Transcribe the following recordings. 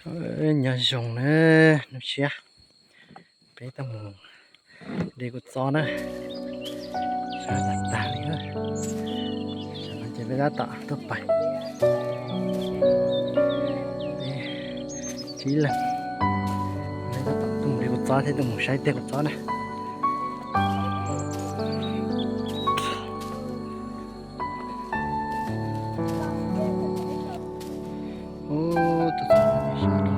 Nyob zoo na, hnub tshiab peb tuaj mus de kua txob na. Sab tag tag li, tam no ces peb tab tom tuaj pais, peb tsib leeg, peb tab tom tuaj mus de kua txob thiab tuaj mus saib tej kua txob na. Ub, tuaj txog no ces sab no,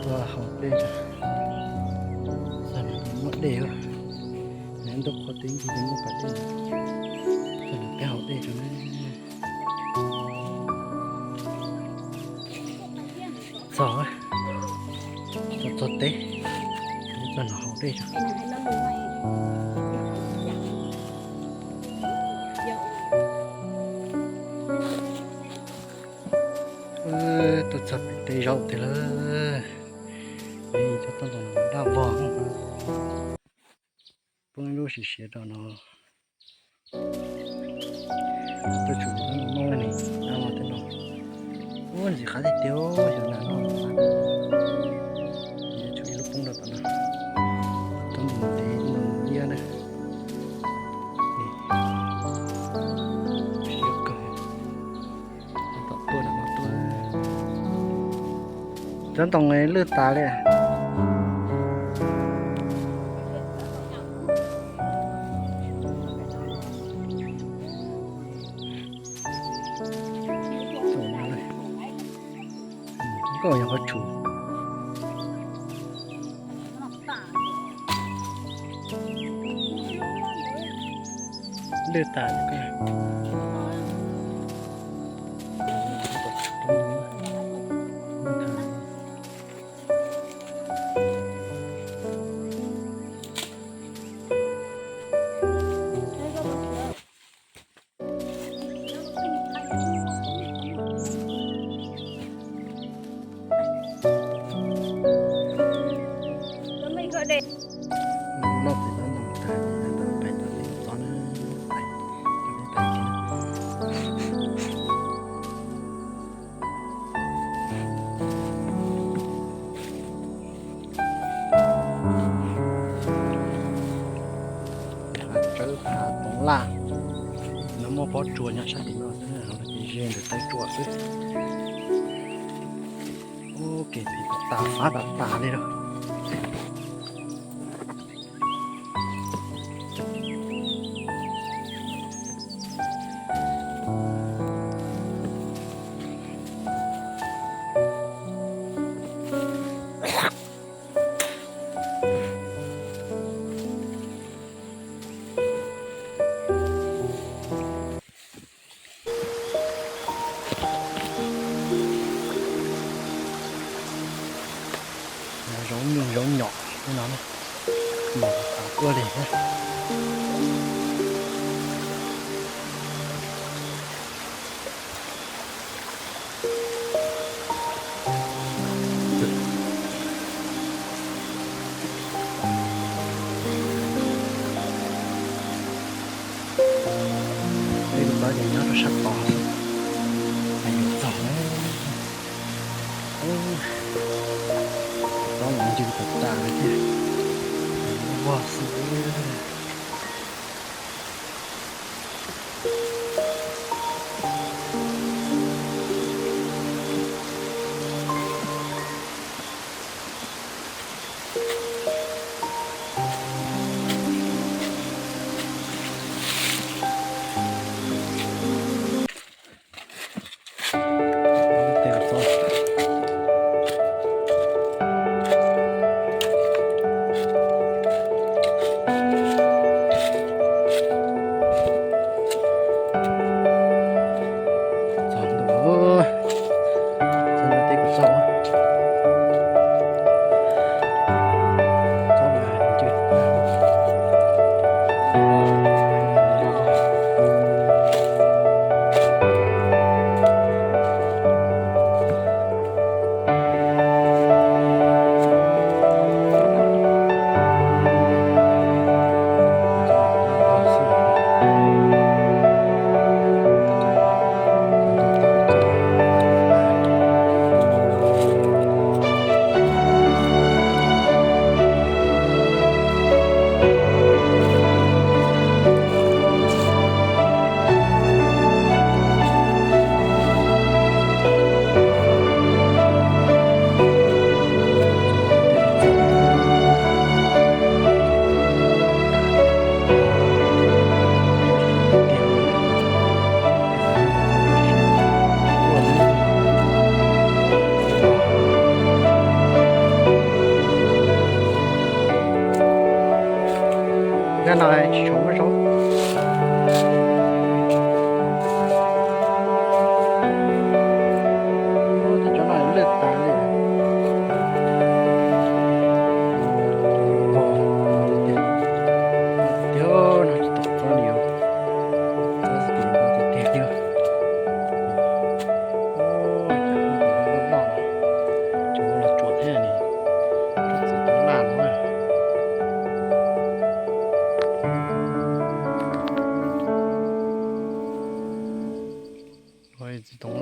tuaj haus dej tso. Txog no ces muaj dej, nws ntuj qhuav tib ncig ces muaj pas dej, txog no peb haus dej tso na. Txog, txog teb, txog no haus dej tso. Tuaj txog pem tej zaum tiag lawm, cov toj ntoo daj vog, poob ib lub siav siav rau no. Tuaj tshwm tus noob no ne, dab no tej no. Ub, ntxim qab tiag tiag, xyov nas noj los mas. Tshwm ib lub poob rau tom no. Toob ntoo ntev, toob ntoo liab na. Siab kawg. Tab tom tuaj, tab tom tuaj. Cov ntoo lwj tas li. Koj yog qhov tshum. Lwj tas. Noj txiv noj ntoo tag, peb pais tom teb txob na. Hav tsawb hav toov laj, no muaj pob tsuas nyob sab tim no xwb, ces ze ntawm taw tsuas xwb. Ub, kev pem tas fab tas tas li lawm. Zaub nyuj zaub nyom tej no, mos tas tuaj li thiab. Peb tus txob ces nyob rau sab tod, peb yuav txog na. Txob los ncw tas tas li thiab, vog xwb.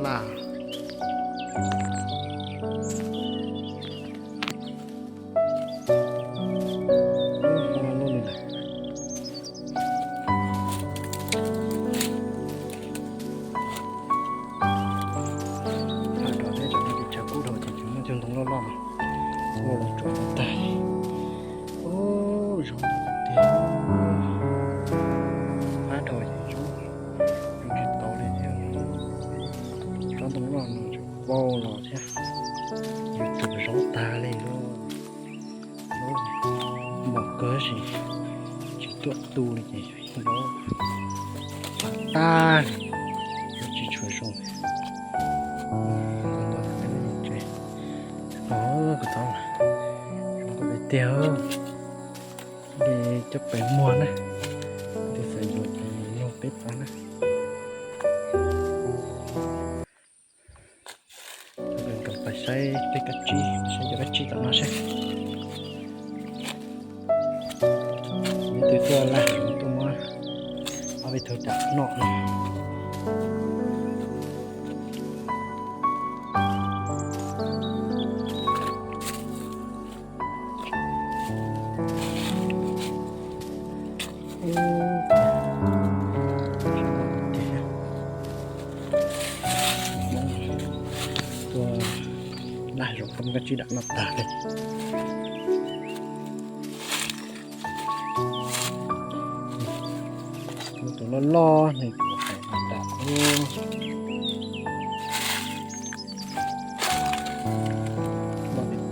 tas. Thaum rau teb chaws no ces tshav kub dhau ces tseem muaj cov ntoo loj loj no ua los tsuam tag. Ub, zoo tiag tiag. Qab dhau ces zoo, zoo tsis tau li thiab. Tsob ntoo loj no tseem vau los thiab, yuav tsuam zaub tag li lauj. Mos kawg sis tsis tuaj tu li ces zaub tag, tsis tshua zoo. Ntau ntau tsev, o, kuv txhob, zoo nkauj tiag tiag. Li coj pem muag na, tus xav yuav ces nug peb tau na. Nroo pais saib tej kab tsib, saib cov kab tsib tom no seb. Ib tug tuaj laj tuaj muab ob peb tug dam noj no. Tuaj laj zoo, kab tsib dam noj tag li. Tus loj loj ne, tus hais dam loj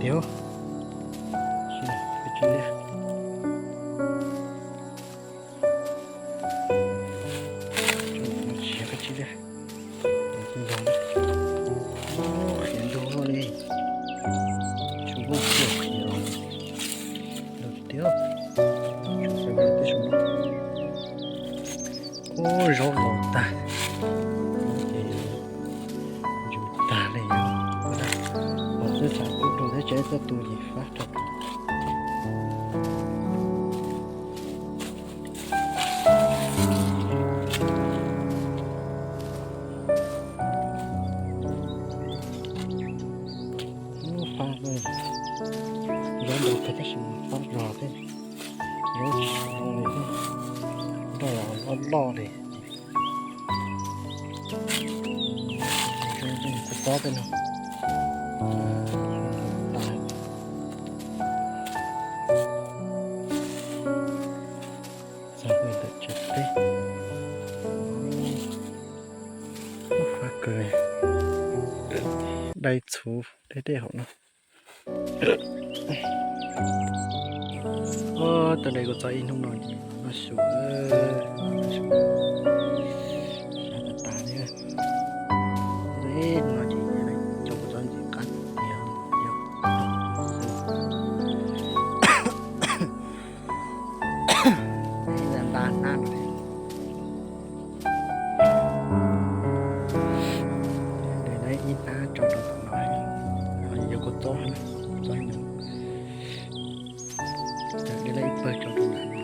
tiag tiag. Kab tsib liab. Siav kab tsib liab. Qhiav ntug luaj li. Tsuas muaj xiav qhiav los ntug tiag. Tsuas peb teb saum no. Ub, zaub los tag, ces ntsws tag li os. Pom xwb, tshav kub dhau thiab tsev txoj tu ces fab rau. Ub, fab, zaub ntau kawg tab sis mas fab zog thiab. Zaub tsis zoo li thiab, nroj los loj loj li. Kuv tob tej no tas. Txog ntawm tsev teb, fab kawg, dai txhuv deb deb hauv no. Ub, tau dai kuv txog ib hnub no ces noj su, sab tas tas li. Ib hnub no ces coj kuv txog ntxim qab tiag. Nta nab no, de lawv ib nab tso rau tom no, yog kuv txob, txob no, de lawv ib pawg tso rau nram no.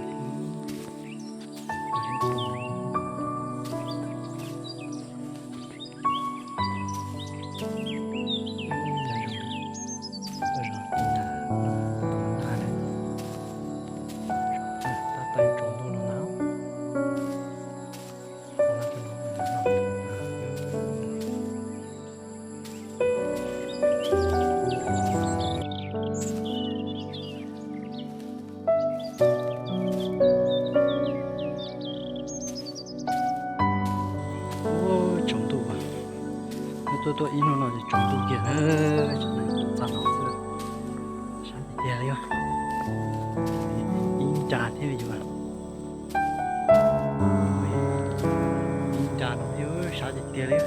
Ub, tsaus ntuj, tuaj tuaj ib hnub no ces tsaus ntuj kiag, txog no xwb, sab tiag tiag li. Ib nca thiab yuav, ib nca no thiab, sab tiag tiag li.